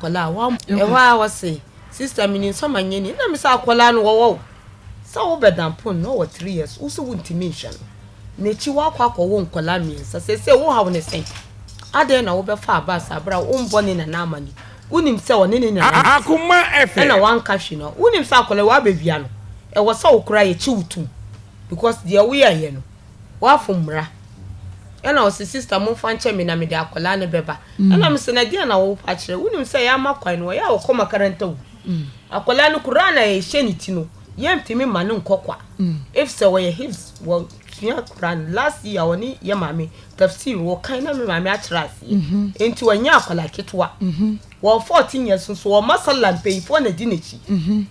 akwadaa a wa ɛhɔ a wɔse sister menim sɛ manyɛ ni na me sɛ akwadaa no wɔwɔ wo sɛ wobɛda mpo no na ɔwɔ 3 years, wo sɛ wontumi nhwɛ no n'akyi, woakɔ akɔwo nkwadaa mmiɛnsa. Sɛsɛ wohaw ne sɛn? Adɛn na wobɛfa Abbas abere a wombɔ ne nana amane? Wonim sɛ ɔne ne nana Akoma FM. Ɛna wanka hwee no, wonim sɛ akwadaa wabɛwia no, ɛwɔ sɛ wo koraa yɛkyi wo tom because deɛ woyɛyɛ no, woafo mmara. Ɛna ɔsɛ, "Sister, momfa nkyɛ me na mede akwadaa no bɛba." Ɛna mesɛ, "Na deɛ na wopa kyerɛ? Wonim sɛ yɛama kwan no, ɔyɛ a wɔkɔ makaranta wo akwadaa no koraa na yɛhyɛ ne ti no, yɛntumi ma no nkɔ kwa if sɛ wɔyɛ hifz, wɔsua koraa no. Last year wɔne yɛ maame tafsir wɔkan na me maame akyerɛ aseɛ, nti wɔnyɛ akwadaa ketewa. Wɔ 14 years nso wɔma sala, mpanyinfoɔ na di n'akyi,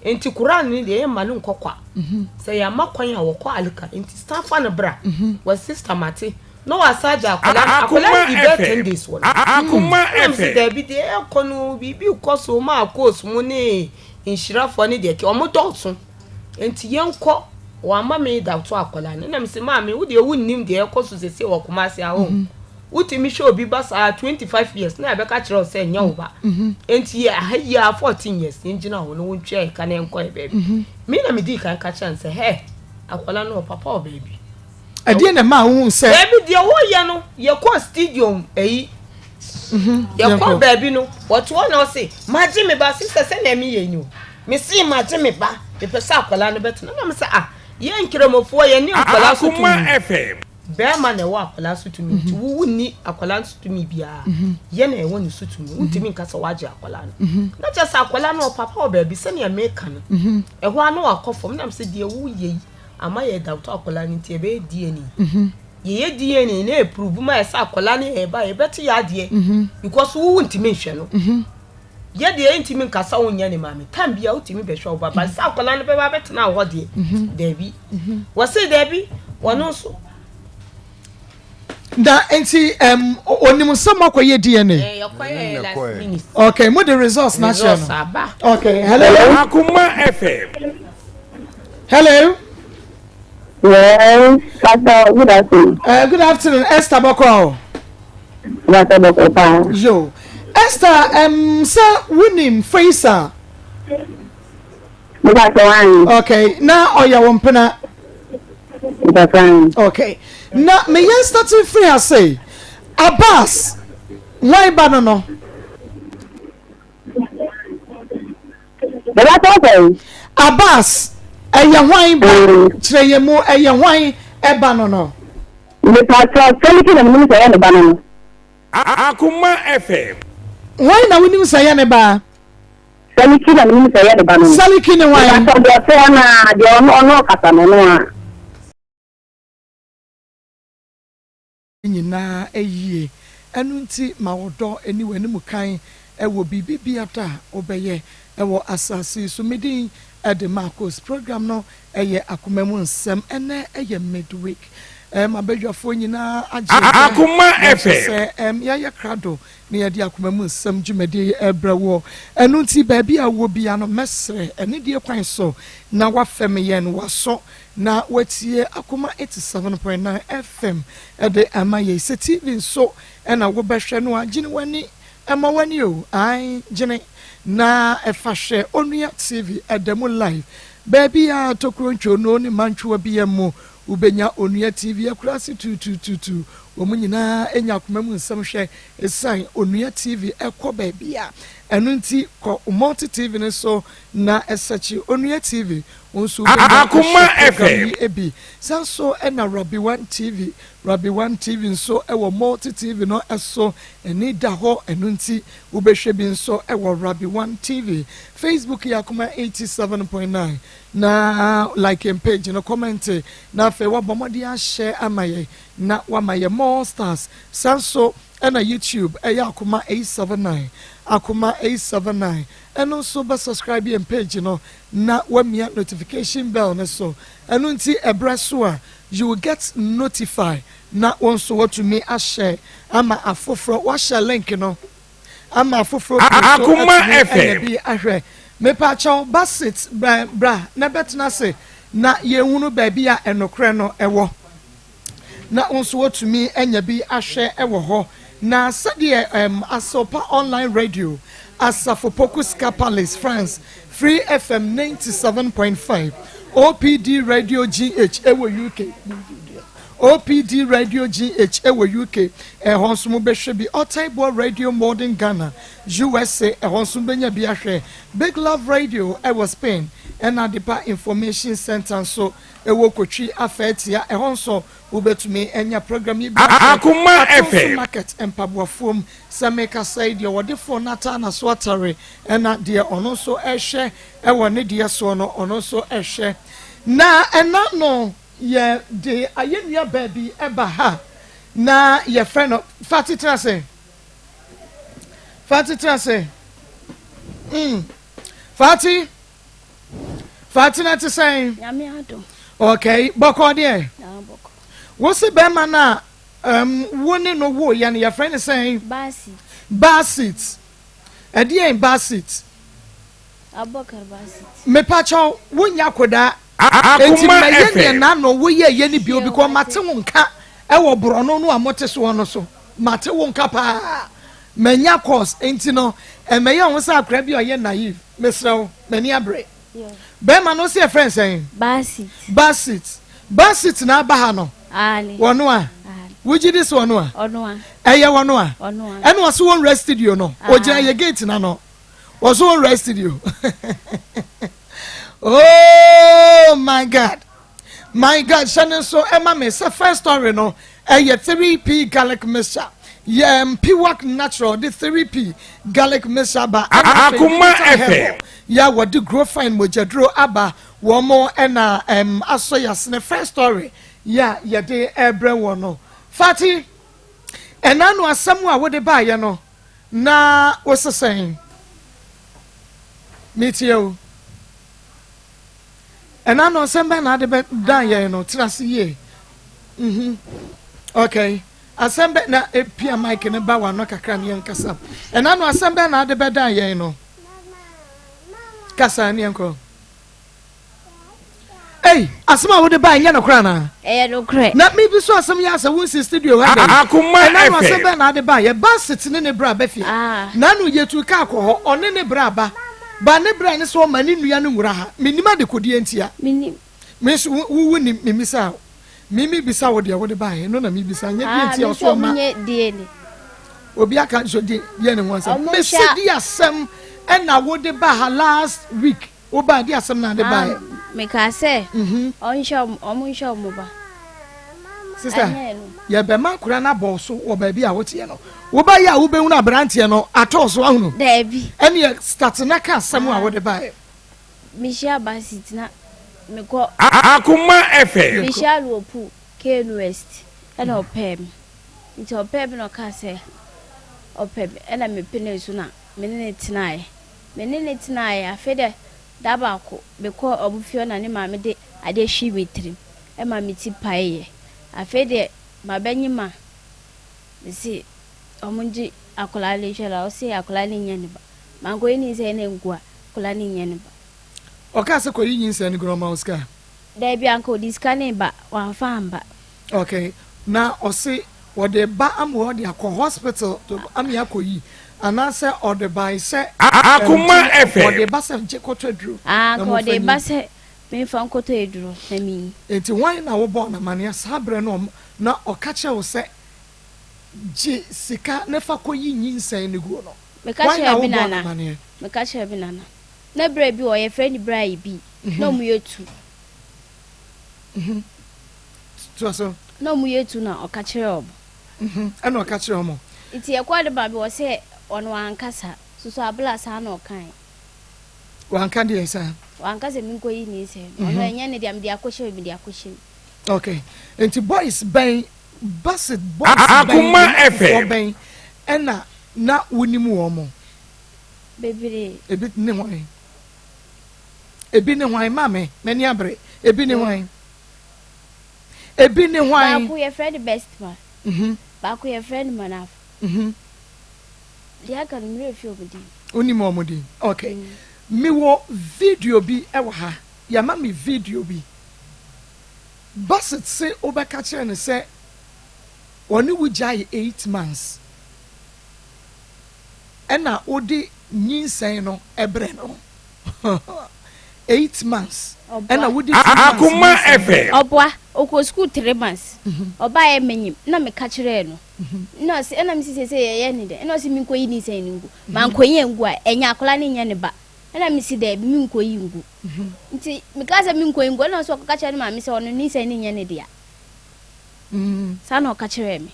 nti koraa no deɛ yɛma no nkɔ kwa sɛ yɛama kwan a wɔkɔ alika. Nti sanfa no bra wɔ sister mate na wasa agye akwadaa no. Akwadaa no di bɛɛ 10 days wɔ no. Akoma Ɛna msi FM. daabi, deɛ ɛkɔ no biribi kɔ so ma akɔɔso mu ne nhyirafoɔ ne deɛ kɛ ɔmo dɔɔso, nti yɛnkɔ. Wama me da to akwadaa no, ɛna msi, "Maame, wo deɛ wonnim deɛ ɛkɔ so sese wɔ Kumasi aho. Wotumi hwɛ obi ba saa 25 years na yɛbɛka kyerɛ wo sɛ nyɛ wo ba. Nti yɛ aha yi a 14 years yɛngyina hɔ no wontwa yɛ ka na yɛnkɔ yɛ baabi." Me na medii kan ka kyerɛ no sɛ hɛ akwadaa no wɔ papa wɔ baabi. Ɛdeɛ na ɛma wohu sɛ Baabi deɛ wɔyɛ no, yɛkɔ stadium ɛyi, yɛkɔ baabi no, wɔte hɔ na ɔse, "Magye me ba, sister, sɛ na meyɛ ni o, mese magye me ba, mepɛ sɛ akwadaa no bɛtena." Na mesɛ, "Ah, yɛn nkramofoɔ yɛne nkwadaa so Akoma tumi FM. bɛrima na ɛwɔ akwadaa so tumi, nti wowu ni akwadaa so tumi biara, yɛ na ɛwɔ ne so tumi. Wontumi nka sɛ wagye akwadaa no na kyerɛ sɛ akwadaa no ɔpapa wɔ baabi." Sɛnea meka no, ɛhɔ ano akɔ fam nam sɛ deɛ woyɛ yi ama yɛ dawto akwadaa no, nti ɛbɛyɛ DNA. Yɛyɛ DNA na ɛprove ma yɛ sɛ akwadaa no yɛ ba, yɛbɛte yɛ adeɛ because wowu ntumi nhwɛ no. Yɛ deɛ ntumi nkasa wo nyɛ ne maame time bia wotumi bɛhwɛ wo ba ba sɛ akwadaa no bɛba bɛtena hɔ deɛ, daabi. Wɔse daabi, wɔno nso Na nti onim sɛ moakɔyɛ DNA? Yɛkɔyɛ last minute. Okay, mo de results na kyerɛ Results no. Aba. Okay, hello. Akoma FM. Hello. Yes, Pastor, good afternoon. Good afternoon, Esther Bɔkɔ. Pastor Bɔkɔ paa. Yo, Esther, sɛ wonim Faisal? Pastor Wine. Okay, na ɔyɛ wo mpena? Pastor Wine. Okay, na meyɛ starting firi ha sei, Abbas wan ba no? Pastor sɛ. Abbas ɛyɛ hwan ba? Kyerɛ yɛ mu, ɛyɛ hwan ɛba no? Me Pastor Sɛliki na menim sɛ ɛyɛ ne ba no. Akoma FM. Hwan na wonim sɛ ɛyɛ ne ba? Sɛliki na menim sɛ ɛyɛ ne ba no. Sɛliki ne hwan? Pastor deɛ ɔte hɔ na deɛ ɔno ɔkasa no no a. Nyinaa yie. Ɛno nti ma wɔdɔ ani w'anim kan ɛwɔ biribi biara a wobɛyɛ ɛwɔ asase yi so. Medin ɛde Marcos. Program no ɛyɛ Akoma Mu Nsɛm. Ɛnɛ ɛyɛ midweek, abadwafoɔ nyinaa agye Akoma FM. Sɛ yɛayɛ krado na yɛde Akoma Mu Nsɛm dwumadie ɛbrɛ wɔ. Ɛno nti baabi a wɔ bia no, mɛsrɛ ɛne deɛ kwan so na wafɛm yɛn waso na watie Akoma 87.9 FM ɛde ama yɛ. Sɛ TV nso ɛna wobɛhwɛ no a, gyene w'ani ɛma w'ani o ae, gyene na ɛfa hwɛ Onua TV ɛda mu live. Baabi a tokuro ntwono ne mantwoa bi mu, wobɛnya Onua TV. Akura ase tutututu, wɔn nyinaa anya Akoma Mu Nsɛm hwɛ ɛsiane Onua TV ɛkɔ baabi a. Ɛno nti kɔ Multi TV no so na ɛsɛkyi Onua TV, wɔn nso wobɛnya Akoma ahwɛ program FM. yi ebi. San so ɛna Rabi One TV, Rabi One TV nso ɛwɔ Multi TV no ɛso, ɛni da hɔ. Ɛno nti wobɛhwɛ bi nso ɛwɔ Rabi One TV. Facebook yɛ Akoma 87.9 na like yɛn page no, comment, na afei wabɔ mmɔden ahyɛ ama yɛn na wama yɛ more stars. San so ɛna YouTube ɛyɛ Akoma 879, Akoma 879. Ɛno nso bɛ subscribe yɛn page no na wamia notification bell no so. Ɛno nti ɛbrɛ so a, you will get notify na wɔn nso wɔtumi ahyɛ ama afoforɔ, wahyɛ link no ama afoforɔ pii nso Akoma atumi FM. anya bi ahwɛ. Mepaakyɛw, Basit, bra, bra na bɛtena ase na yɛnhunu baabi a ɛnokorɛ no ɛwɔ na wo nso watumi anya bi ahwɛ ɛwɔ hɔ. Na sɛdeɛ Asopa Online Radio Asafo Poku Sika Palace, France, Free FM 97.5, OPD Radio GH ɛwɔ UK, OPD Radio GH ɛwɔ UK, ɛhɔ nso mobɛhwɛ bi, Ɔtaiboɔ Radio Modern Ghana, USA, ɛhɔ nso mobɛnya bi ahwɛ, Big Love Radio ɛwɔ Spain, ɛna Adepa Information Centre nso ɛwɔ Kotwi Afɛɛtia, ɛhɔ nso wobɛtumi anya program yi bi ahwɛ. Akoma Atonso FM. Market mpaboafoɔ mu sɛ mekasa yi deɛ wɔde phone no ataa n'aso atare ɛna deɛ ɔno nso ɛhwɛ ɛwɔ ne deɛ soɔ no ɔno nso ɛhwɛ na ɛna no yɛ de ayɛ nua baabi ɛba ha na yɛfrɛ no Fati tena ase Fati tena ase Fati Fati na te sɛn. Nyame adom. Okay, bɔkɔ deɛ. Na bɔkɔ. Wosi bɛrima no a wo ne no wo yɛ no yɛfrɛ no sɛn? Basit. Basit. Ɛdeɛn Basit? Abubakar Basit. Mepakyɛw wonya akodaa. Enti Akoma mɛyɛ neɛ FM. n'ano woyɛ yɛ no bio Yɛ because wate. mate wo nka ɛwɔ borɔno no a mote soɔ no so. Mate wo nka paa. Manya course enti no ɛmɛyɛ wo ho sɛ akora bi a ɔyɛ naive. Mesrɛ wo, m'ani abere. Yo. Bɛrima no wo se yɛfrɛ no sɛn? Basit. Basit. Basit na aba ha no. Aane. Wɔno a? Aane. Wogye di sɛ ɔno a? Ɔno a. Ɛyɛ wɔno a? Ɔno a. Ɛna ɔse wɔnwura studio no. Ɔgyina yɛ gate no ano. Ɔse wɔnwura studio. Oh my God. My God, hyɛ ne nso ɛma me sɛ first story no ɛyɛ 3P garlic mixture. Yɛ Mpiwak natural de 3P garlic mixture ba. Ɛna afei Akoma digital FM. herbal yɛ wɔde grow fine mogyaduro aba wɔn ɛna asɔ yasene first story yɛ a yɛde ɛbrɛ wɔn no. Fati, ɛna no asɛm a wode baayɛ no na wosesɛn. Metie o. Ɛna no asɛm bɛn na ade bɛ dan yɛn no tena ase yie. Okay. Asɛm bɛ na epia mic no ba w'ano kakra ne yɛn kasa. Ɛna no asɛm bɛn na ade bɛ dan yɛn no. Kasa ne yɛn kɔ. Ei, asɛm a wode ba ɛnyɛ nokorɛ anaa? Ɛyɛ nokorɛ. Na mebi so asɛm yɛ asɛ wonsi studio ha dɛn? Akoma Ɛna no asɛm FM. bɛn na ade ba yɛ Basit ne ne bra bɛ fie. Ah. Na no yɛtu kaa kɔ hɔ ɔne ne bra ba. Ba ne bra ne sɛ ɔma ne nua no nwura ha. Menim adekodeɛ ntia. Menim. Me nso wo wo nim memisa wo. Me mebisa wo deɛ wode baeɛ no na mebisa nyɛ deɛ Ah, ntia me ɔso nso ɔmo ɔma. nyɛ DNA. Obi aka nso de deɛ ne ho asɛm. Ɔmo Mese nhyɛ a- di asɛm ɛna wode ba ha last week. Wo ba di asɛm na ade Ah, baeɛ. mekaa sɛ ɔnhyɛ ɔmo ɔmo nhyɛ ɔmo ba. Sister, Ɛnyɛ no. yɛbɛma akora no abɔ so wɔ baabi a woteɛ no. Wobayɛ a wobɛhunu aberanteɛ no atɔɔ so ahunu. Daabi. Ɛneɛ start na ka asɛm a wode baeɛ. Mehyia Basit na mekɔ Akoma FM. mehyia no wɔ pool KN West ɛna ɔpɛɛ me. Nti ɔpɛɛ me na ɔkaa sɛ ɔpɛ me ɛna mepene so na me ne ne tenaeɛ. Me ne ne tenaeɛ afei dɛ da baako mekɔɔ ɔmo fie hɔ na ne maame de adeɛ hwii me tirim ɛma me ti paeɛ. Afei deɛ mabɛnye ma mese ɔmo ngye akwadaa no nhwɛ no a ɔse akwadaa no nyɛ ne ba. Mankɔyi nyinsɛn no angu a akwadaa no nyɛ ne ba. Ɔkaa sɛ kɔyi nyinsɛn no gu na ɔma wo sika. Daabi anka ɔde sika no ba wamfa amba. Okay, na ɔse wɔde ba ama ɔde akɔ hospital to ama akɔyi anaasɛ ɔde bae sɛ Akoma FM. ɔde ba sɛ gye kɔtɔ aduro. Ah, na anka momfa ɔde ba nyi. sɛ memfa nkɔtɔ aduro na menyi. Nti hwan na wobɔɔ no amanneɛ saa berɛ no na ɔka kyerɛ wo sɛ gye sika ne fa kɔyi nyinsɛn no guo no? Meka Hwan na kyerɛ me wobɔɔ no nana. amanneɛ? Meka kyerɛ me nana. Na berɛ bi wɔ yɛfrɛ no bra yi bi na ɔmo yɛ tu. Toa so. Na ɔmo yɛ tu na ɔka kyerɛ ɔmo. Ɛna ɔka kyerɛ ɔmo. Nti yɛkɔɔ de ba bi wɔ sɛ ɔno wankasa soso abla saa na ɔkae. Wanka deɛ saa. Wankasa menkɔyi nyinsɛn no. Ɔno ɛnyɛ ne deɛ mede akɔhyɛ mu mede akɔhyɛ mu. Okay. Nti boys bɛn Basit boys bɛn Akoma ne FM. fofoɔ bɛn ɛna na wonim wɔn mo? Bebree. Ebi ne hwan? Ebi ne hwan maame m'ani abere. Ebi ne hwan? Ebi ne hwan? Baako yɛfrɛ no best man. Baako yɛfrɛ no Manaf. Deɛ aka no mmerɛ fi ɔmo din. Wonim wɔn din. Okay. Mewɔ video bi ɛwɔ ha. Yɛama me video bi. Basit se wobɛka kyerɛ no sɛ ɔne wo gyae 8 months. ɛna wode nyinsɛn no brɛ no. 8 months ɛna wode 2 months Akoma nyinsɛn brɛ FM. no. Ɔboa, ɔkɔɔ sukuu 3 months, ɔbaeɛ manyim na meka kyerɛɛ no, na ɔse ɛna mese seesei yɛyɛ ne dɛn, ɛna ɔse menkɔyi nyinsɛn no ngu, mankɔyi angu a ɛnyɛ akwadaa no nyɛ ne ba, ɛna mese daabi menkɔyi ngu, nti mekaa sɛ menkɔyi ngu ɛna ɔse ɔkɔka kyerɛ ne maame sɛ ɔno nyinsɛn no nyɛ ne dea, saa na ɔka kyerɛɛ me.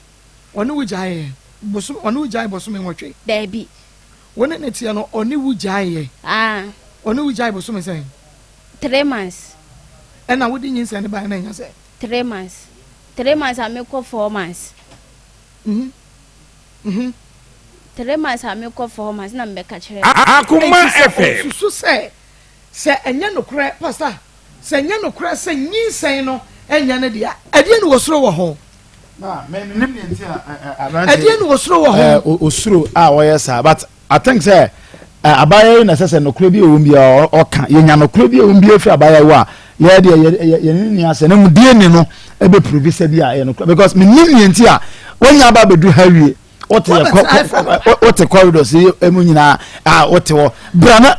Ɔne wo gyaeɛ bosom ɔne wo gyae bosome nwɔtwe? Daabi. Wo ne no teɛ no ɔne wo gyaeɛ? Aah. Ɔne wo gyae bosome sɛn? Three months. Ɛna wode nyinsɛn no baeɛ na ɛnya sɛn? 3 months, 3 months a mekɔ 4 months. 3 months a mekɔ 4 months na mebɛka kyerɛ no. Akoma Enti sɛ FM. ɔsusu sɛ, sɛ ɛnyɛ nokorɛ, Pastor, sɛ ɛnyɛ nokorɛ sɛ nyinsɛn no nyɛ ne dea, ɛdeɛn na wɔsuro wɔ ho? Na me menim deɛ nti a ɛ, ɛ, aberanteɛ Ɛdeɛn na wɔsuro wɔ ɛ, ho? osuro a ɔyɛ saa but I think sɛ ɛ, abaayewa yi na ɛsɛ sɛ nokorɛ bi a ɛwɔ mu biara ɔ- ɔka yɛnya nokorɛ bi a ɛwɔ mu biara firi abaayewa yi hɔ a yɛ deɛ yɛ yɛ yɛne ne nni asɛ na mu DNA no ɛbɛ prove sɛ bi a ɛyɛ nokorɛ because menim deɛ nti a wɔnya aba abɛduru ha wie wote yɛ kɔ kɔ wote corridors yi mu nyinaa a wote hɔ bra na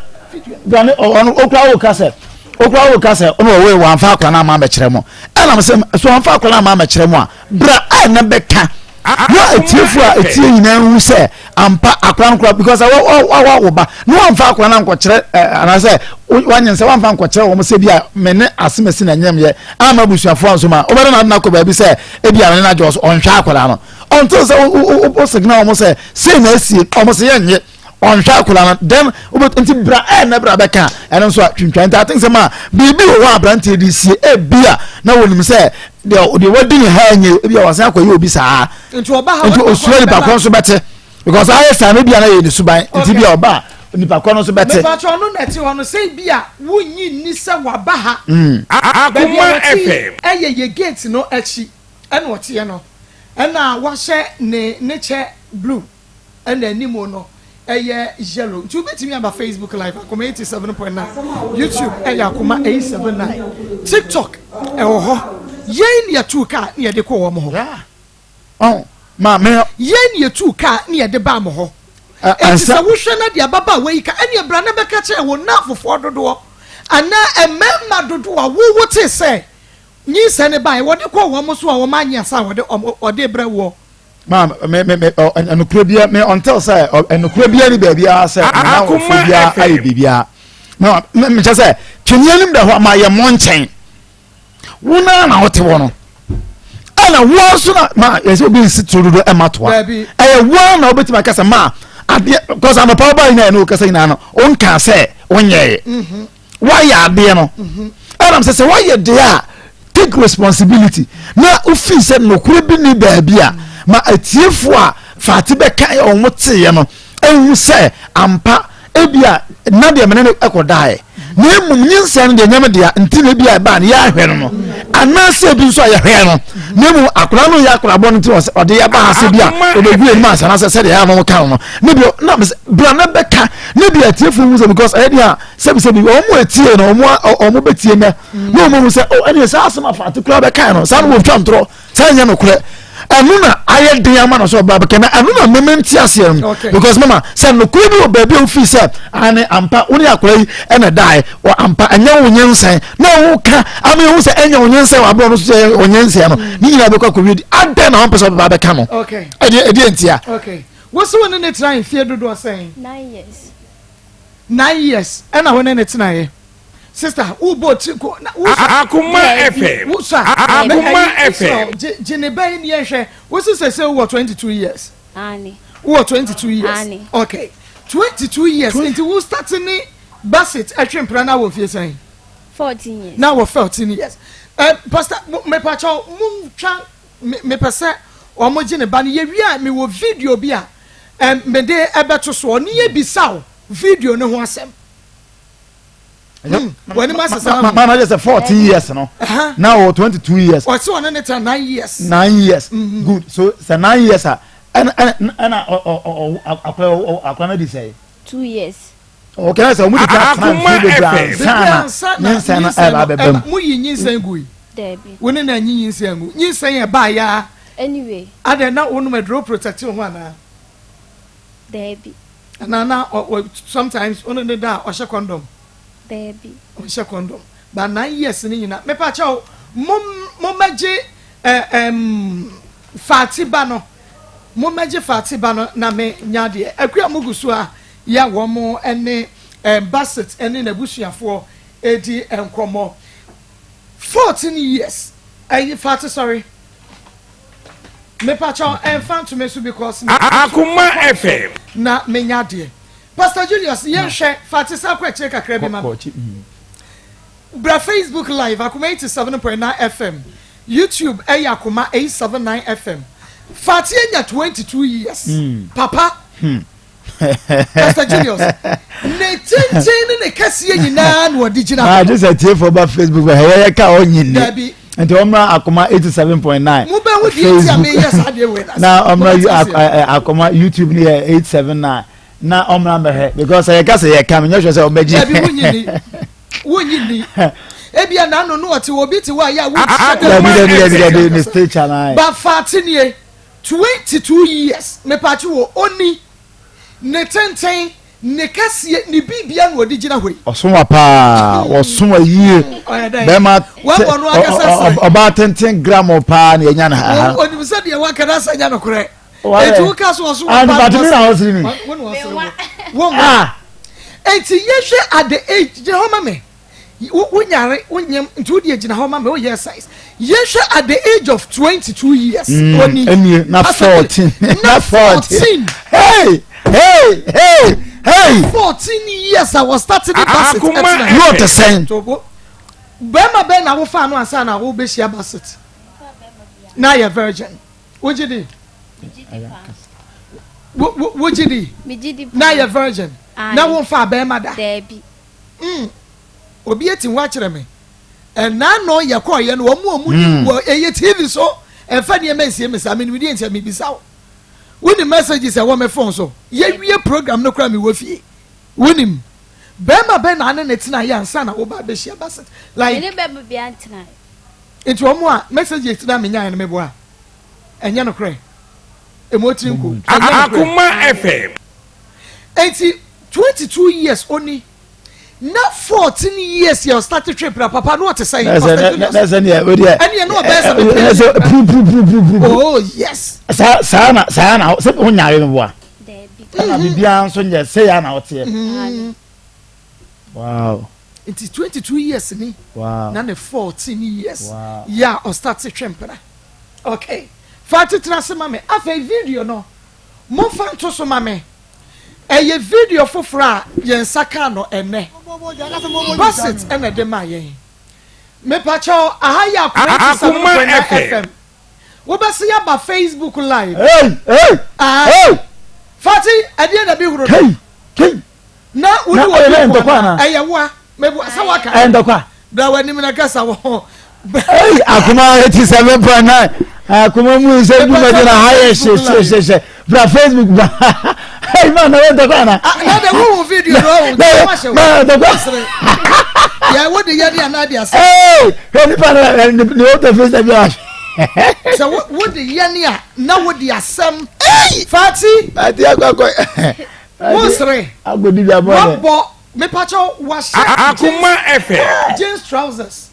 bra ne ɔno okura wo ka sɛ okura wo ka sɛ ɔno ɔwɔ wɔn afa akora na ama abɛkyerɛ mo ɛnam sɛ so wɔn afa akora na ama abɛkyerɛ mo a bra a na bɛka na atiefo a etie nyinaa hu sɛ ampa akora no kora because awɔ awɔ awo ba na wɔn afa akora na nkɔkyerɛ ɛ anaasɛ wɔanyɛ nsɛ wɔn afa nkɔkyerɛ wɔn sɛ bi a mɛ ne asemesi na nyɛm yɛ ama abusuafoɔ nso ma wɔbɛda na adena kɔ baabi sɛ ebi a mɛ ne na adwo ɔnhwɛ akora no until sɛ wo wo signal wɔn sɛ sei na esie wɔn sɛ yɛn nye ɔnhwɛ akwadaa no then wobɛ nti bra ɛyɛ na bra bɛka ɛno nso a twintwan nti aten sɛ ma biribi wɔ hɔ aberanteɛ de sie ebi a na wɔnim sɛ deɛ deɛ wadi ne ha nye ebi a wasan akɔyɛ obi saa Nti ɔba ha nti osuro nipa korɔ nso bɛte because ayɛ saa no ebi a na yɛ ne suban nti bi a ɔba a nipa korɔ no nso bɛte. Mepakyɛ ɔno na ɛte hɔ no sɛ bi a wonnye nni sɛ waba ha baabi a Akoma wɔte yi FM. ɛyɛ yɛ gate no akyi ɛna ɔteɛ no ɛna wahyɛ ne ne kyɛ blue ɛna anim no ɛyɛ yellow nti wobɛtumi aba Facebook live Akoma 87.9 YouTube ɛyɛ Akoma 879 TikTok ɛwɔ hɔ yɛn ne yɛtuu kaa ne yɛde kɔ wɔn hɔ. Yeah. Oh, ma me. Yɛn ne yɛtuu kaa ne yɛde baa mo hɔ. Enti sɛ wohwɛ na deɛ ababaawa yi ka ɛne bra na bɛka kyerɛ wo nnamfofoɔ dodoɔ anaa mmarima dodoɔ a wo wotee sɛ Nyinsɛn no bae, wɔde kɔɔ wɔn so a wɔannye ansa a wɔde wɔn wɔde rebrɛ woɔ. Ma me me me ɔ ɛnokorɛ bia me until sɛ ɔ ɛnokorɛ bia ni baabi ara sɛ me na wɔfo bia ayɛ biribiara na me me kyɛ sɛ twene anim da hɔ ama yɛ mo nkyɛn wo naa na wote hɔ no ɛna wo nso na ma yɛsɛ obi nsi turo dodo ɛma toa ɛyɛ wo na wobɛtumi aka sɛ ma adeɛ kɔsɛ anɔpa wo ba nyinaa ɛne wo kasa nyinaa no wonka sɛ wonyɛɛ mhm. Woayɛ adeɛ no ɛnam sɛ sɛ woayɛ deɛ a take responsibility na wofii sɛ nokorɛ bi ni baabi a ma atiefoɔ a faate bɛka wɔn teeɛ no ɛhu sɛ ampa ebi a na deɛ mene no ɛkɔdaeɛ na mmom nyinsɛn no deɛ nyɛ me dea nti na ebi a ɛbaa no yɛahwɛ no no anaasɛ ebi nso a yɛhwɛ no na mmom akwadaa no yɛ akwadaa bɔ no nti ɔde yɛ ba ha sɛ bi a ɔbɛgu anim ansa na sɛ sɛdeɛ ɛyɛ ano ka no no ne bi na bra na bɛka ne bi atiefoɔ hu sɛ because ɛyɛ deɛ a sɛbisɛbi wɔn mu etie no wɔn wɔn bɛtie nɛ na wɔn mu sɛ oh ɛnna saa asɛm afaate koraa bɛkae no saa na wɔtwa ntorɔ saa nyɛ nokorɛ ɛno na ayɛ den ama no sɛ ɔbaa bɛkɛ na ɛno na mɛmɛ nti aseɛ no because mama sɛ nokorɛ bi wɔ baabi a wofi sɛ ane ampa wo ne akora yi ɛna dae wɔ ampa ɛnyɛ wo nyensɛn na wo ka ama ehu sɛ ɛnyɛ wo nyensɛn wɔ aborɔ no so sɛ wo nyensɛn no ne nyinaa bɛkɔ akɔwie di adɛn na wɔmpɛ sɛ ɔbɛba bɛka no ɛdeɛ ɛdeɛ ntia. Okay wo so wo ne ne tena mfie dodoɔ sɛn? 9 years. 9 years ɛna wo ne ne tenaeɛ sister wo bɔ tiri ko na wo Akoma Daabi. FM. wo sa Akoma ɛyi FM. gye gye ne bɛn ni yɛnhwɛ wo si sɛ sɛ wowɔ 22 years. Aane. Wowɔ 22 years. Aane. Okay, 22 years nti wo start ne basit ɛtwe mpena na wɔ fie sɛn? 14 years. Na wɔ 14 years. Ɛ pastor mepakyɛw montwa mepɛ sɛ wɔn gye ne ba no yɛwie a mewɔ video bi a ɛ mede ɛbɛto so ɔne yɛ bisa o video ne ho asɛm. W'anim asesa. Ma ma yɛ sɛ 14 years no na wɔ 22 years. Ɔsi ɔne ne tena 9 years. 9 years, good. So sɛ 9 years a ɛna ɛna ɛna ɔ ɔ ɔ akora akora no di sɛ. 2 years. Ɔkɛ sɛ ɔmo de ka tena Akoma nfin bebree FM. ansa na nyinsɛn no ɛba abɛba mu. Mu yi nyinsɛn gu yi. Daabi. Wo ne na nyi nyinsɛn gu nyinsɛn yɛ baa yaa. Anyway. Adɛ na wo nom aduro protect wo ho anaa? Daabi. Anaa na sometimes wo ne no da a ɔhyɛ condom? Daabi. Ɔnhyɛ condom. But 9 years ne nyina mepa kyɛw mo mommɛgye ɛɛm Fati ba no, mommɛgye Fati ba no na me nya deɛ. Akua mo gu so a yɛ wɔn ɛne ɛɛm Basit ɛne n'abusuafoɔ ɛredi nkɔmmɔ. 14 years ɛyi Fati sɔre. Mepa kyɛw ɛnfa nto me so because me Akoma FM. na menya adeɛ. Pastor Julius, yɛnhwɛ Fati san kɔ akyire kakra bi ma me. Bra Facebook live, Akoma 87.9 FM, YouTube ɛyɛ Akoma 879 FM. Fati anya 22 years. Papa. Pastor Julius, ne tenten ne ne kɛseɛ nyinaa na ɔde gyina hɔ. Agye sɛ tiefoɔ ba Facebook ba ɛyɛ ka ɔnyi nni. Dabi. Nti ɔmmra Akoma 87.9. Mobɛhu deɛ nti a meyɛ saa deɛ wei na ɔmmra Akoma YouTube no yɛ 879 na ɔmmra mbɛhwɛ because yɛ ka sɛ yɛ ka menyɛ hwɛ sɛ ɔmbɛgye. Dabi, wonyi ni, wonyi ni. Ebia n'ano no ɔte obi te hɔ a yɛ a wonhyɛ da. Dabi, dabi, dabi, dabi, ne stature na. Ba Fati nie, 22 years mepakye wɔ oni ne tenten ne kɛseɛ ne biribia na ɔde gyina hɔ yi. Ɔso wa paa, ɔso wa yie. Ɔyɛ dɛn? Bɛrima Wabɔ no ankasa sere. Ɔbaa tenten gram paa na yɛnya no ha. Onim sɛ deɛ waka no asa nya nokorɛ. Eti woka so ɔso wa paa. Ati na ɔsere mi. Wo na ɔsere wo. Wo nwa. Eti yɛhwɛ at the age, gyina hɔ ma me. Wo nyare, wonyam, nti wo deɛ gyina hɔ ma me, woyɛ size. Yɛhwɛ at the age of 22 years. Oni. Enie na 14. Na 14. Hey, hey, hey, hey. 14 years a wɔ start ne Basit ɛtena. Yóò te sɛn. Bɛrima bɛn na wofa ano ansa na wobɛhyia Basit na yɛ virgin? Wogye di? Wogye di? Na yɛ virgin na womfa bɛrima da? Daabi. Obi eti ho akyerɛ me. Ɛnaa no yɛ kɔɔ yɛ no wɔn mu wɔn mu ni wɔ ɛyɛ TV so, ɛnfa nneɛma nsie mi saa. Mi ni deɛ nti mi bisa wo. Woni messages ɛwɔ mi phone so. Yɛwie program no kora mi wɔ fie. Wonim bɛrima bɛn na ane ne tena yɛ ansa na woba abɛhyia Basit? Like Mene bɛrima bi antena. Nti wɔn a messages na mi nyaa no mi boa, ɛnyɛ no korɛ, emu otiri nko, ɛnyɛ no korɛ. Akoma FM. Nti 22 years oni na 14 years yɛ ɔstart twe pra, papa no ɔte sɛn, Pastor Julius? Nɛsɛ neɛ o deɛ. Ɛneɛ na ɔbɛyɛ sɛ mepɛ. Ɛsɛ purupurupurupuru. Oh yes. Saa na sɛ o nyaare mi boa. Daabi. Ɛna biribiara nso nyɛ sɛ yɛ na ɔteɛ. Wow. Nti 22 years ni na ne 14 years yɛ a ɔstart twe mpena. Okay, fa tetena ase ma me. Afei video no, momfa nto so ma me. Ɛyɛ video foforɔ a yɛn nsa kaa no ɛnɛ. Basit ɛna ɛde maa yɛn. Mepakyɛw, aha yɛ Akoma 87.9 FM. Wobɛsi aba Facebook live. Hey, hey, Ah. hey. Fati, ɛdeɛ na bi horo no. Hey, hey. Na wode Na wɔ ɛyɛ bi ntɔkwa anaa? Ɛyɛ woa mebu sɛ waka. Ɛyɛ ntɔkwa. Bra w'anim na kasa wɔ ho. Hey, Akoma 87.9. Akoma mu nsɛ dwumadie na ha yɛ hyehyɛhyɛ. Bra Facebook bra. Hey man, na wɔn ntɔkwa ana? Ah, na de wo video no ɔwɔ Na nti wahyɛ na ntɔkwa. Yɛ wo de yɛ de anaa de ase. Hey, hwɛ nipa na ne ne o tɛ face bi a. Sɛ wo de yɛ ne a na wo de asɛm. Fati. Ati akɔ akɔ. Wo sere. Agodi bi abɔ dɛ. Wabɔ mepakyɛw wahyɛ Akoma FM. jeans trousers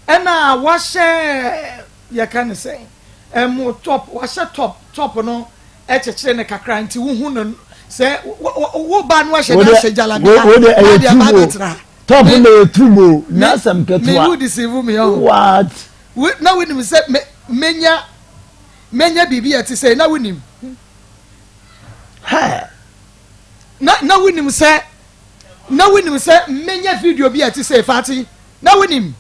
ɛna wahyɛ, yɛka ne sɛn, ɛmo top, wahyɛ top no ɛkyekyere ne kakra nti wohu no sɛ wo ba no wahyɛ de ahyɛ jalabia Wo de na ɛyɛ de aba tubo. abɛtena. Top na ɛyɛ tubo. N'asɛm Me ketewa. wo deceive me ɔho. What? Na wonim sɛ me menya biribi a ɛte sɛ na wonim Hey. na wonim sɛ menya video bi a ɛte sɛ. Fati, na wonim,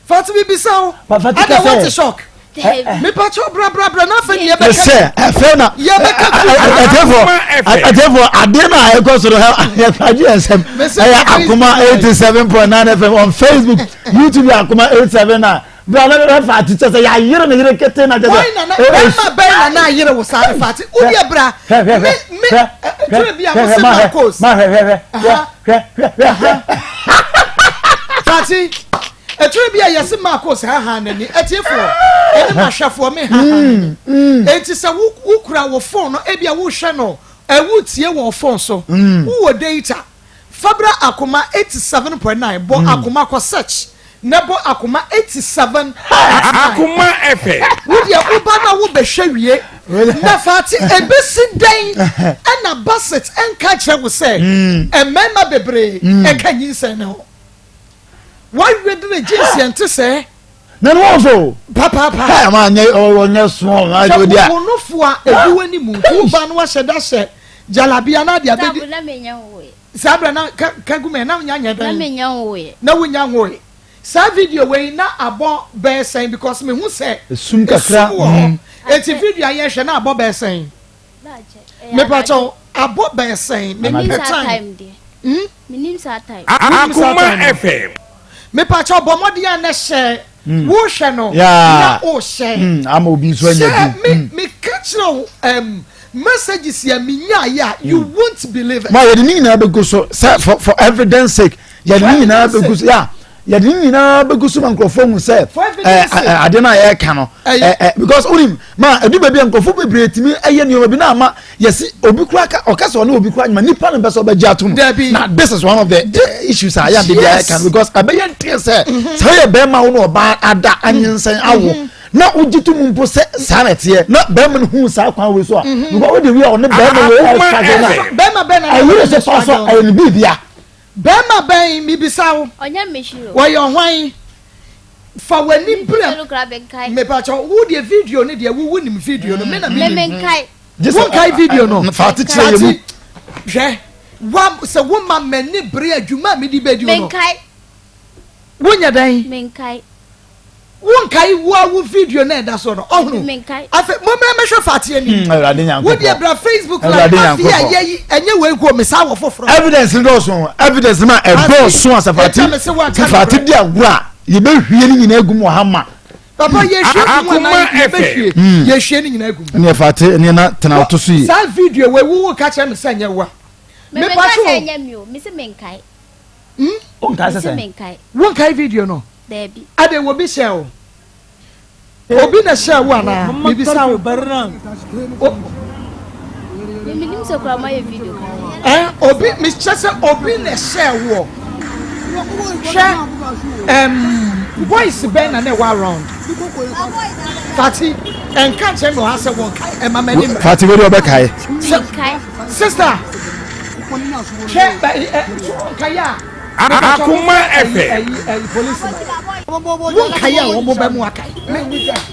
Fati, bi bisa wo. Fati ada ka sɛ- wɔte shock. Daabi. Mepakyɛw, brabrabra na afei ne yɛbɛka Ɛsɛ ɛfɛ na Yɛbɛka ɛtɛfo Akoma FM. ɛtɛfo adeɛ na ɛkɔ soro ha yɛkagye ɛsɛm. Mese Ɛyɛ Facebook Akoma live. 87.9 FM on Facebook, YouTube yɛ Akoma 87 na bra na bɛ fa ati kyɛ sɛ yɛayere ne yere kete na kyɛ sɛ Wɔn nana bɛrima bɛn na na ayere wo saa ne Fati? Wodeɛ bra hwɛ hwɛ me me hwɛ ntwerɛ bi a mo se Marcos ma hwɛ hwɛ hwɛ Aha. hwɛ hwɛ hwɛ hwɛ. Fati, ɛtwerɛ bi a yɛse Marcos haha n'ani. Ɛtiefoɔ ɛne mahwɛfoɔ, me haha n'ani. Enti sɛ wokura wo phone no, ebi a wohwɛ no. Wotie wɔ phone so, wowɔ data, fa bra Akoma 87.9, bɔ Akoma kɔ search na bɔ Akoma 87.9. Akoma FM. Wo deɛ woba na wobɛhwɛ wie na fa ate ɛbɛsi dɛn ɛna Bassett ɛnka kyerɛ wo sɛ mmarima bebree ɛka nyinsɛn ne ho. Wawedere jeans yɛn te sɛɛ. Na ne wɔn so. Papaapa. Ɛ ama nyɛ ɔnyɛ small na adi odi a. Sɛ wo no a egu w'anim nti wo ba no wahyɛ da hyɛ jalabia na ade abedi. Saa na menya nwoe. Saa bere na ka ka gu mɛ na nya nyɛ dɛn. Na menya nwoe. Na wonya nwoe. Saa video wei na abɔ bɛyɛ sɛn because mehu sɛ. Esum kakra. Esum wɔ hɔ. Eti video a yɛhwɛ na abɔ bɛyɛ sɛn. Mepakyɛw abɔ bɛyɛ sɛn mepɛ time. Hmm? Menim saa time. Akoma FM. Mepakyɛw bɔ mmɔden a na hyɛ hmm. wohwɛ no na wohyɛ. Hmm, ama obi nso anya bi. Sɛ me meka kyerɛ wo um, messages yɛ menyaeɛ a you won't believe it. Ma yɛde ne nyinaa bɛgu so sɛ for for evidence sake yɛde ne nyinaa bɛgu so ya yɛde ne nyinaa bɛgu so ma nkurɔfoɔ hu sɛ ɛɛ adeɛ no a yɛreka no ɛɛ because wonim ma edu baabi a nkurɔfoɔ bebree tumi ɛyɛ nneɛma bi na ama yɛsi obi kura ka ɔka sɛ ɔne obi kura nyuma nipa no bɛ sɛ ɔbɛgye atum na this is one of the issues a yɛ ade bi a yɛka no because ɛbɛyɛ nteɛ sɛ sɛ ɔyɛ bɛrima wo na ɔbaa ada anyinsɛn awo na wogye to mu mpo sɛ saa na ɛteɛ na bɛrima no hu saa kwan wei so a because wode wi a ɔne bɛrima wei ɛstruggle na ɛyere sɛ fa so ɛyɛ ne biribia Bɛrima bɛn mibisa wo. Ɔnyɛ me hwee o. Wɔyɛ hwan? Fa w'ani brɛ. Video no koraa menkae. Mepakyɛw, wo deɛ video no deɛ wo wonim video no, me na menim. Me menkae. Wonkae video no? Fa ate kyerɛ yɛ mu. Hwɛ, wa sɛ woma m'ani bere adwuma a mede bedi no. Menkae. Wonyɛ dɛn? Menkae. Wonkae wo a wo video na ɛda so no ɔhono afei mommra mɛhwɛ fate anim hmm, wo deɛ bra facebook live afei a yɛyi ɛnyɛ wei nko mesa wɔ foforɔ evidence dɔɔso evidence ma ɛdɔɔso a sɛ fate di agorɔ a yɛbɛhwie no nyinaa gu mu wɔ ha ma papa yɛhwie gu mu anaa yɛbɛhwie hmm. yɛhwie no nyinaa gu mu ɛneɛ fate ɛneɛ na tena woto so yie saa video wei wowo ka kyerɛ me sɛ nyɛ wo a mepa so sɛ ɛnyɛ mi o mese menkae Hmm? Wonkae sɛ sɛn? Wonkae video no? Daabi. Ade wɔ bi hyɛ wo. Obi na hyɛ wo anaa? Mebisa wo. Menim sɛ koraa moayɛ video. Eh, obi mekyɛ sɛ obi na hyɛ woɔ. Hwɛ, um, boys bɛn na na ɛwɔ around. Fati, ɛnka nkyɛn mi wɔ ha sɛ wɔnkae, ɛma m'ani mmerɛ. Fati, wei deɛ ɔbɛkae. Sister. Hwɛ ɛ ɛ so nkaeɛ a. Akoma FM. Ɛyi polisi ma. Wo nkaeɛ a wɔn bɛ mu akae. Me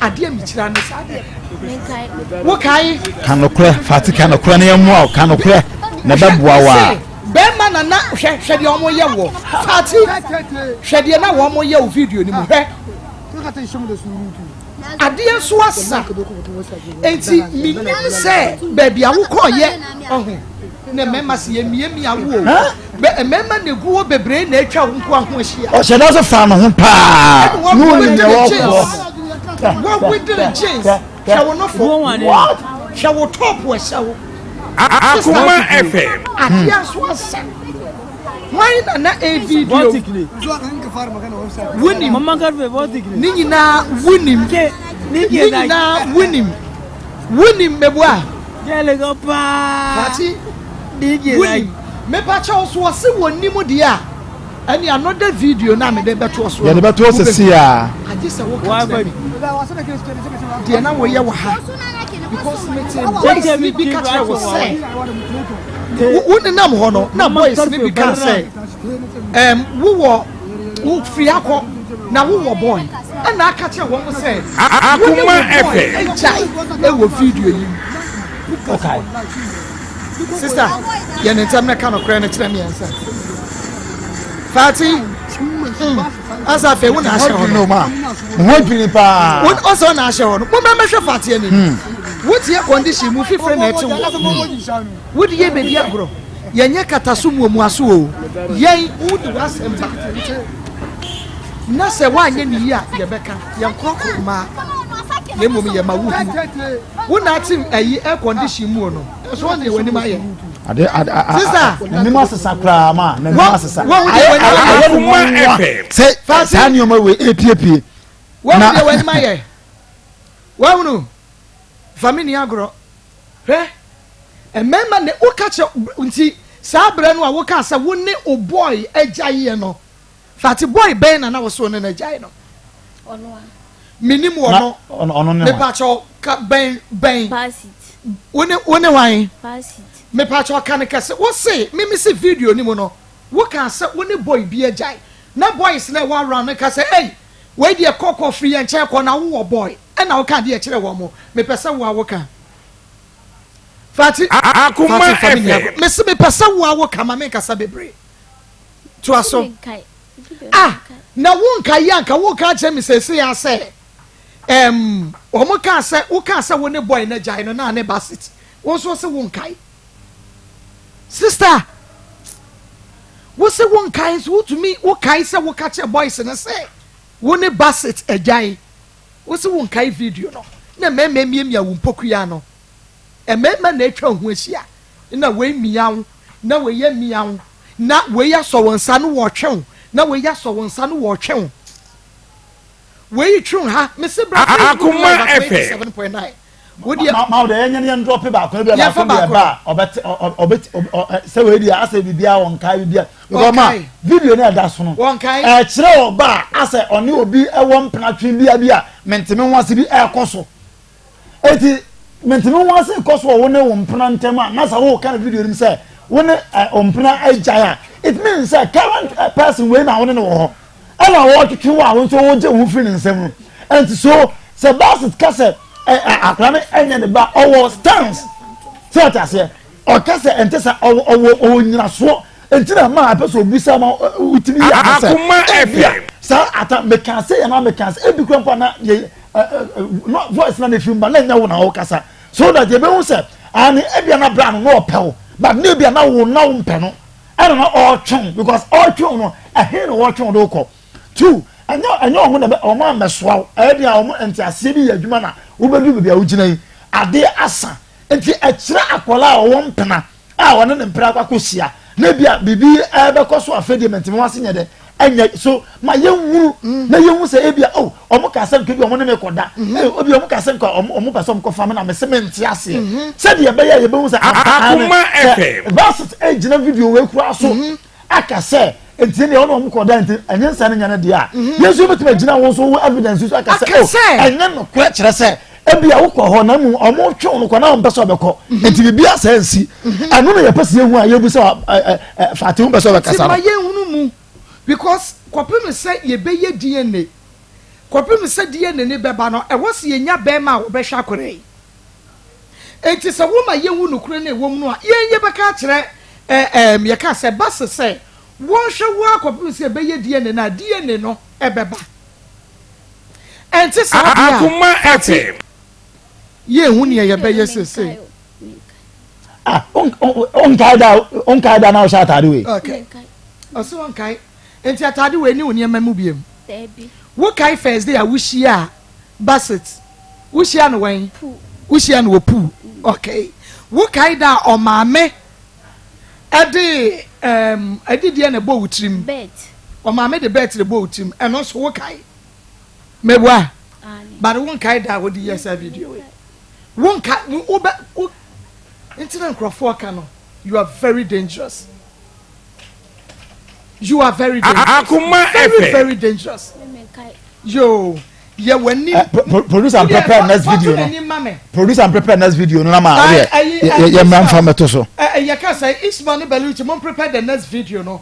adeɛ mi kyerɛ ne saa deɛ. Wo kae. Ka nokorɛ Fati ka nokorɛ na yɛn mmoa wo ka nokorɛ na ɛbɛboa wo a. Bɛrima na na hwɛ hwɛ deɛ wɔn yɛ wɔ Fati hwɛ deɛ na wɔn yɛ wɔ video ni mu hwɛ. Adeɛ nso asa enti menim sɛ baabi a wokɔɔyɛ ɔho na mmarima sɛ yɛmiamia wo o mmarima na egu hɔ bebree na atwa wo nkoa ho ahyia. Ɔhyɛ da so fa ne ho paa na onim deɛ wɔkɔ. Wɔwedere jeans hwɛ wo nofo hwɛ wo top ɛhyɛ wo. Akoma FM. Adeɛ nso asa. Hwan na na ɛrevideo? Wonim. Ne nyinaa wonim. Ne nyinaa wonim. Wonim meboa. Kati. Wonim. Mepa kyɛw so ɔse wɔnim deɛ a ɛne another video na mede bɛtoɔ so. Yɛde bɛtoɔ sisi a. Agye sɛ woka kyerɛ me. Deɛ na wɔyɛ wɔ ha. Because mete voice ne bi ka kyerɛ wo sɛ. Wo nenam hɔ no na boys no bi kaa sɛ ɛm wowɔ wo firi akɔ na wowɔ boy ɛna aka kyerɛ wɔn sɛ wo ne wo boy agyae ɛwɔ video yi mu. Okay. Sister, yɛ ne ntɛm na ka nokorɛ no kyerɛ mmiɛnsa. Fati, mm, asa afei wo na ahyɛ hɔ no. Ho adwiri paa. Wo ɔsɛ ɔna ahyɛ hɔ no. Mo mɛmɛhwɛ Fati anim. Hmm. Wotie condition mu fifire na ɛte wo. Hmm. Wode yɛ bɛdi agorɔ. Yɛnyɛ kata so muamuaso o. Yɛn wode w'asɛm ba. Na sɛ woanyɛ ne yie a yɛbɛka. Yɛnkorɔkorɔ mmaa. Na mmom yɛma wo hu. Wo na ate ayi air condition mu no. Ɛso wɔn deɛ w'anim ayɛ. Ade ade a Sister. N'anim asesa koraa ma n'anim asesa. Wɔn deɛ w'anim ayɛ. Ayɛ no nwanwa sɛ saa nneɛma wei epiepie. Wɔn deɛ w'anim ayɛ. Wahunu? Fa me ni agorɔ. Hwɛ. Mmarima na woka kyerɛ nti saa berɛ no a wokaa sɛ wo ne wo boy agyaeɛ no, Fati boy bɛn na na wo se wo ne no agyae no? Ɔno a. Menim wɔ no. Ɔno ne hwan? Mepakyɛw ka bɛn bɛn. Basit. Wo ne wo ne hwan? Basit. Mepakyɛw ka no kɛse. Wo se me me se video no mu no wo kaa sɛ wo ne boy bi agyae na boys no a ɛwɔ around no ka sɛ ei wei deɛ kɔ kɔ firi yɛn nkyɛn kɔ na wo wɔ boy ɛna wo kaa deɛ kyerɛ wɔn mo mepɛ sɛ wo a wo ka. Fati Akoma Fati fa me ni FM. agorɔ mese mepɛ sɛ wo a wo ka ma me nkasa bebree. Toa so. Ah, na wonkae yi anka woka akyerɛ me seesei ara sɛ, ɛm, wɔn kaa sɛ, wokaa sɛ wo ne boy no agyae no na ne ba sit. Wo nso wo se wonkae. Sister, wo se wonkae nso wotumi wokae sɛ woka kyerɛ boys no sɛ wo ne Basit agyae. Wo se wonkae video no na mmarima miamia wo mpokua ano. Mmarima na atwa wo ho ahyia na wei mia wo na wei amia wo na wei asɔ wo nsa no wɔtwe wo na wei asɔ wo nsa no wɔtwe wo wei twe wo ha mese bra Facebook Akoma live at FM. 87.9 wo deɛ Ma ma wo deɛ yɛnyɛ no yɛn drɔpe baako ebi a Yɛmfa baako deɛ baako. ɛba a ɔbɛte ɔbɛte sɛ wei deɛ asɛ biribiara wɔnkae biribiara because ma Wɔnkae. video no ɛda so no Wɔnkae. ɛkyerɛ ɔba a asɛ ɔne obi ɛwɔ mpenatwe bia bi a mente me ho ase bi ɛrekɔ so. Enti, mentumi ho ase kɔ so wɔ wo ne wo mpena ntam a, na sɛ woka no video no mu sɛ wo ne eh, wo mpena agyae a, it means sɛ current eh, person wei na wo ne no wɔ hɔ. Ɛna wɔtwetwe wo a wo nso wogye wo ho firi ne nsam no. Enti so sɛ Basit ka sɛ eh, eh, akwadaa no ɛnyɛ ne ba, ɔwɔ stance. Sɛ ɔte aseɛ, ɔka sɛ ɛnte sɛ ɔwɔ ɔwɔ ɔwɔ nyinasoɔ. Enti na maa ɛpɛ sɛ obusa ma wotumi yɛ ano sɛ Akoma ebia FM. saa ata meka sɛ yɛn na meka sɛ ebi kura mpo na yɛ no voice na ne fi mu ba na ɛnyɛ wo na ɔkasa so that yɛbɛhu sɛ ane ebia na bra no na ɔpɛ wo but na ebia na wo na wo mpɛ no ɛna na ɔretwe because ɔretwe no ɛhe na ɔretwe de wokɔ two ɛnyɛ ɛnyɛ ɔmo na ɔmo amɛsoa wo ɛyɛ deɛ ɔmo nteaseɛ bi yɛ adwuma na wobɛdu baabi a wogyina yi adeɛ asa nti ɛkyerɛ akwadaa a ɔwɔ mpena a ɔne ne mpena akɔ akɔhyia na ebia biribi ɛbɛkɔ so afei deɛ mɛntumi wase nyɛ dɛ ɛnyɛ so ma yɛnhunu mm. na yɛnhu sɛ ebia oh ɔmo ka sɛ nka bi ɔmo ne me kɔda mm-hmm. eh, obi ɔmo ka sɛ nka ɔmo ɔmo pɛ sɛ ɔmo kɔfa me na mese mente aseɛ mm-hmm. sɛdeɛ ɛbɛyɛ a yɛbɛhu sɛ Akoma sɛ verse egyina video wei kura so mm-hmm. aka sɛ nti deɛ ɔne ɔmo kɔda nti ɛnyɛ nsa ne nya ne deɛ a yɛn nso yɛbɛtumi agyina wɔn nso wɔ evidence so aka sɛ oh ɛnyɛ nokorɛ kyerɛ sɛ ebi a wokɔ hɔ na mu ɔmo twe wɔn kɔ na wɔn pɛ sɛ ɔbɛkɔ mhm. nti biribi asɛ nsi mhm. ɛno na yɛpɛ sɛ yɛhu a yɛbu sɛ ɛ ɛ fati ho pɛ sɛ ɔbɛkasa no. ti ma yɛnhunu mu because kɔpem sɛ yɛbɛyɛ DNA kɔpem sɛ DNA ne bɛba no ɛwɔ sɛ yɛnya bɛrima a wɔbɛhwɛ akɔrɛ yi Enti sɛ woma yehu nokorɛ no a ɛwɔ mu no a, yɛn yɛbɛka akyerɛ ɛ ɛɛm, yɛka sɛ, ɛba se sɛ wɔnhwɛ wo ara kɔpem sɛ ɛbɛyɛ DNA no a, DNA no bɛba. Ɛnte saa deɛ a, Akoma Fati, FM. yɛnhu neɛ yɛbɛyɛ seesei. Ah, wonkae da wonkae da na wohyɛ ataade wei. Okay. Ɔse ɔnkae. Enti ataade wei ne wo nneɛma mu biam. Daabi. Wokae first day a wohyiaa Basit? Wohyia no wɛn? Wohyia no wɔ pool. Okay. Wokae da a ɔmaame ɛde ɛɛm ɛde deɛ na ɛbɔ wo tirim? Bet. Ɔmaame de bet na ɛbɔ wo tirim. Ɛno nso wokae? Meboa? But wonkae da a wode yɛ saa video yi. Wonkae wobɛ wo nti na nkurɔfoɔ ka no you are very dangerous. You are very dangerous. Akoma very very dangerous. Yoo. Yɛ w'anim. Eh, produce and prepare next video no. Produce and prepare next video no na ma yɛ yɛ mmra nfa mɛto so. Yɛ ka sɛ Ismail ne Belucci mo prepare the next video no.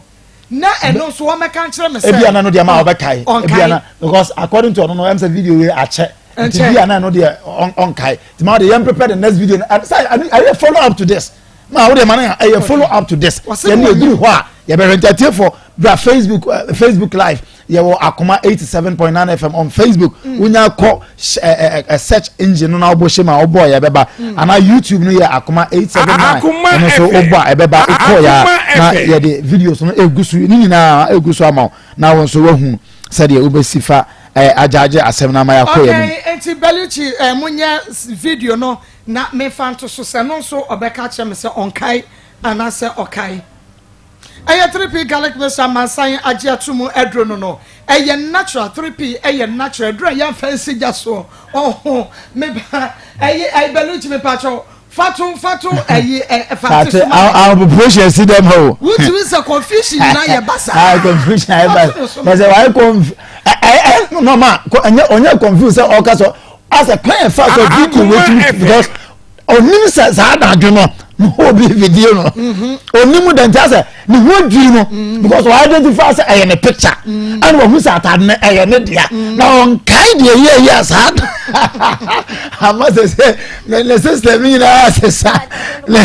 Na ɛno nso wɔn mɛka nkyerɛ mi sɛ. Ebi ana no deɛ ma ɔbɛkae. Ebi ana because according to ɔno no ɛm sɛ video wei akyɛ. Nti bi ana no deɛ ɔnkae. Nti ma ɔde yɛn prepare the next video no. Sɛ ɛyɛ follow up to this. Ma wo deɛ ma no ɛyɛ follow up to this. Yɛn ni eduru hɔ a yɛbɛhwɛ nti atiefoɔ bra Facebook eh, Facebook live. Yɛwɔ Akoma 87.9 FM on Facebook. Mm. Wonya kɔ eh, eh, search engine no na wobɔ hyɛ mu a wobɔ yɛ ɛbɛba. Mm. Anaa YouTube no yɛ Akoma 879. Ɛno nso wobɔ a ɛbɛba wokɔ yɛ a na yɛde videos no egu so ne nyinaa egu so ama wo na wo nso woahu sɛdeɛ wobɛsi fa eh, agyaagye asɛm no ama yɛakɔ yɛn Okay, nti Bellucci eh, monyɛ video no na memfa nto so sɛ no nso ɔbɛka akyerɛ me sɛ ɔnkae anaasɛ ɔkae. Ɛyɛ 3P garlic mixture amansan agye ato mu aduro no no. Ɛyɛ natural 3P ɛyɛ natural aduro a yɛmfa nsi gya soɔ. Ɔho me ba ɛyɛ ɛyɛ Bellucci me pakyɛw. Fato fato ɛyi ɛ fate so ma. Ahopopohyɛ si dɛm hɔ o. Wotumi sɛ confusion nyinaa yɛ basa. Ah confusion ayɛ basa. Na sɛ wayɛ conf ɛ ɛ nɔɔma ɛnyɛ ɔnyɛ confuse sɛ ɔka sɔ asɛ kwan yɛ fa so video wetumi because onim sɛ saa adadwo no ne ho obi video no mhm. onim dɛ nti asɛ ne ho adwiri no mhm. because wɔ identify sɛ ɛyɛ ne picture mhm. ɛna wɔn sɛ ataade no ɛyɛ ne dea na ɔnkae deɛ yɛ yɛ saa ama sɛ sɛ ne ne system nyinaa sesa ne.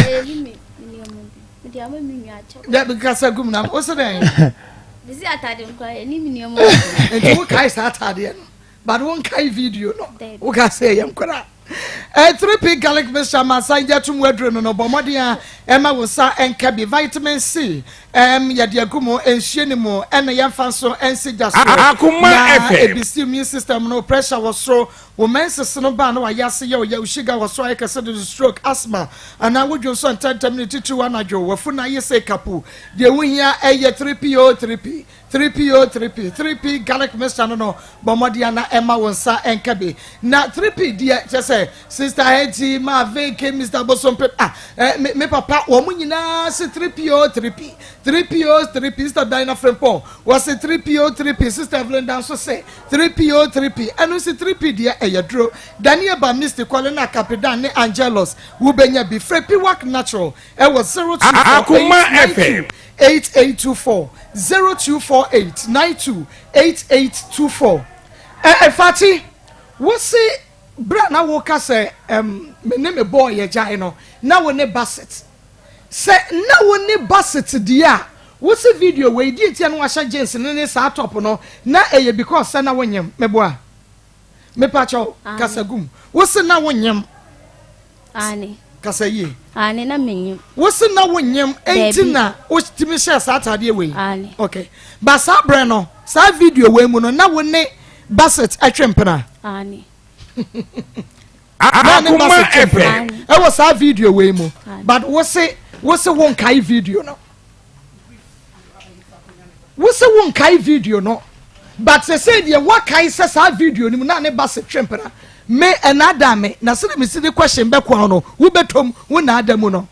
Dabi kasa gum na o sɛ dɛ. Bisi ataade nkura yɛ ni mi nneɛma. Nti wo kae saa ataadeɛ no but wo nkae video no wo ka sɛ ɛyɛ nkura. 3P garlic mixture ma san gya tum aduro no no bɔ mmɔden a ɛma wo nsa nka bi. Vitamin C um, yɛde agu mu nsuo ne mu ɛna yɛmfa nso nsi gya so na ebisi immune system no pressure wɔ soro wo menses no ba na wayɛ ase yɛ ɔyɛ wo sugar wɔ soro ayɛ kɛse de stroke asthma anaa wodwo nso ntɛntɛm ne titiriw anadwo wafu na ayɛ sɛ kapu deɛ wohia ɛyɛ 3P o 3P 3P o 3P 3P garlic mixture no no bɔ mmɔden a na ɛma wo nsa nka bi na 3P deɛ kyɛ sɛ sister Hetty ma Vicky Mr Bosompe ah eh, me, me papa wɔn mo nyinaa se 3P o 3P 3P o 3P sister Dinah Frimpong wɔse 3P o 3P sister Evelyn Danso se 3P o 3P ɛno nso 3P deɛ ɛyɛ duro Daniel ba Misty Kwale na Capidan ne Angelos wobɛnya bi frɛ Piwak Natural ɛwɔ 0248 92 8824 0248 92 8824 Ɛ ɛ Fati, wo se berɛ a na woka sɛ ɛm me ne me bɔɔ yɛgyae no na wo ne Bassett. Sɛ na wo ne Bassett deɛ a, wo se video wei deɛ nti a na wahyɛ jeans no ne saa top no na ɛyɛ because sɛ na wonyem, meboa? Mepakyɛw, kasa gu mu. Wo se na wonyem. Aane. Kasa yie. Aane, na menyem. Wo se na wonyem, enti na wotumi hyɛɛ saa ataadeɛ wei? Aane. Okay. Ba saa berɛ no, saa video wei mu no, na wo ne Bassett twe mpena? Aane. Na ne Bassett twe mpena ɛwɔ saa video wei mu. But wo se, wo se wo nkae video no. Wo se wo nkae video no but sesei deɛ woakae sɛ saa video no mu na ne ba se twe mpena me ɛnaadaa me na sɛdeɛ mesi de question bɛkoa no wobɛtɔm wo naada mu no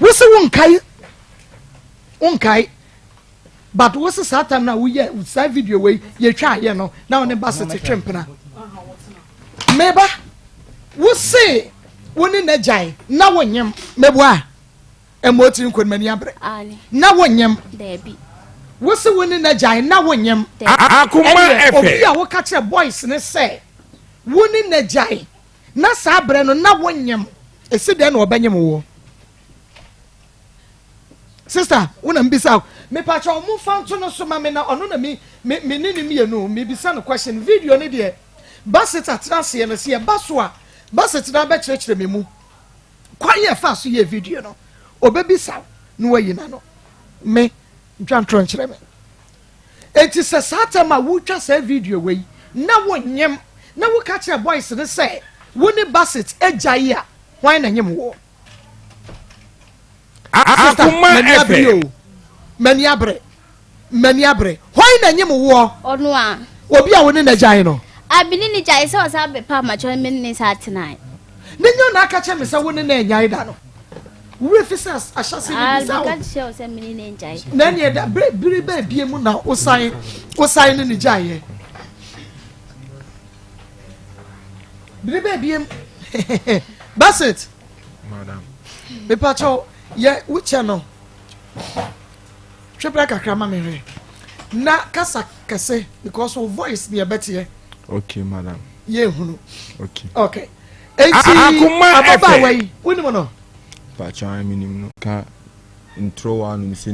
wo se wo nkae wo nkae but wo se saa time na woyɛ saa video wei yɛtwa ayɛ no na wo ne ba se te twe mpena meba wo se wo ne n'agyae na wonyem meboa Ɛmmɔ wo tiri nko no m'ani abere. Na wonyem. Daabi. Wo se wo ne no agyae na wonyem. Akoma Ɛneɛ FM. obi a woka kyerɛ boys no sɛ wo ne no agyae na saa berɛ no na wonyem, ɛsi dɛn na ɔbɛnyem woɔ? Sister, wo na mebisa wo. Mepakyɛw momfa nto no so ma me na ɔno na me me me ne no mmienu mebisa no question. Video no deɛ Basit atena aseɛ no sɛ yɛba so a Basit no abɛkyerɛkyerɛ me mu. Kwan a ɛfaa so yɛɛ video no, obebisa wo na wayi n'ano. Me, ntwa ntorɔ nkyerɛ me. Enti sɛ saa tam a wotwa saa video wei na wonyem na woka kyerɛ boys no sɛ wo ne Bassett agyae a, hwan na nyem woɔ? Sister, m'ani abere o. M'ani abere. M'ani abere. Hwan na nyem woɔ? Ɔno a. Obi a wo ne no agyae no. A me ne no gyae sɛ ɔsan bɛpa amakyɛ no me ne no san tenae. Ne nyɛ na aka kyerɛ me sɛ wo ne no annyae da no. Wo werɛ fi sɛ ahyɛse no bisa wo. Meka kyerɛ wo sɛ me ne no angyae. Na ɛneɛ da bere bere bɛɛ bie mu na wosan wosan ne no gyaeɛ. Bere bɛɛ bie mu. Bassett. Madam. Mepakyɛw yɛ wo kyɛ no. Twe bra kakra ma me hwɛ. Na kasa kɛse because wo voice deɛ ɛbɛteɛ. Okay madam. Yɛ ehunu. Okay. Okay. Eti ababaawa yi wonim no? Pakyɛ mi nim no. Ka ntoro wa no mi se.